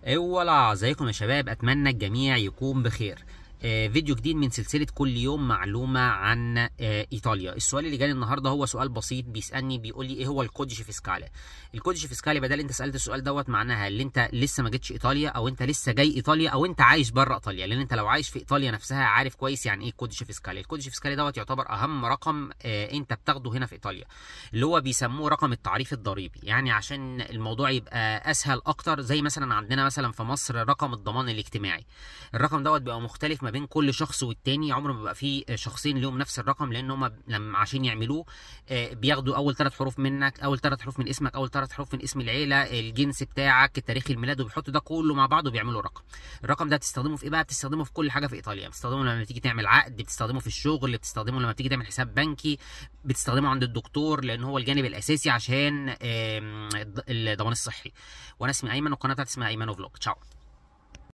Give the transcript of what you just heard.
اولا ازيكم يا شباب، اتمنى الجميع يكون بخير. فيديو جديد من سلسلة كل يوم معلومة عن ايطاليا. السؤال اللي جالي النهارده هو سؤال بسيط، بيسالني بيقول لي ايه هو ال codice fiscale. ال codice fiscale بدل انت سالت السؤال دوت معناها اللي انت لسه ما جيتش ايطاليا، او انت لسه جاي ايطاليا، او انت عايش بره ايطاليا، لان انت لو عايش في ايطاليا نفسها عارف كويس يعني ايه codice fiscale. ال codice fiscale دوت يعتبر اهم رقم انت بتاخده هنا في ايطاليا، اللي هو بيسموه رقم التعريف الضريبي. يعني عشان الموضوع يبقى اسهل اكتر، زي مثلا عندنا مثلا في مصر رقم الضمان الاجتماعي، الرقم دوت بيبقى مختلف ما بين كل شخص والتاني، عمره ما بيبقى فيه شخصين ليهم نفس الرقم، لان هم لما عشان يعملوه بياخدوا اول 3 حروف منك، اول 3 حروف من اسمك، اول 3 حروف من اسم العيلة، الجنس بتاعك، تاريخ الميلاد، وبيحطوا ده كله مع بعض وبيعملوا رقم. الرقم ده بتستخدمه في ايه بقى؟ بتستخدمه في كل حاجة في ايطاليا، بتستخدمه لما تيجي تعمل عقد، بتستخدمه في الشغل، بتستخدمه لما تيجي تعمل حساب بنكي، بتستخدمه عند الدكتور لان هو الجانب الاساسي عشان الضمان الصحي. وانا اسمي ايمن والقناة بتاعتي اسمها ايمن vlog. تشاو.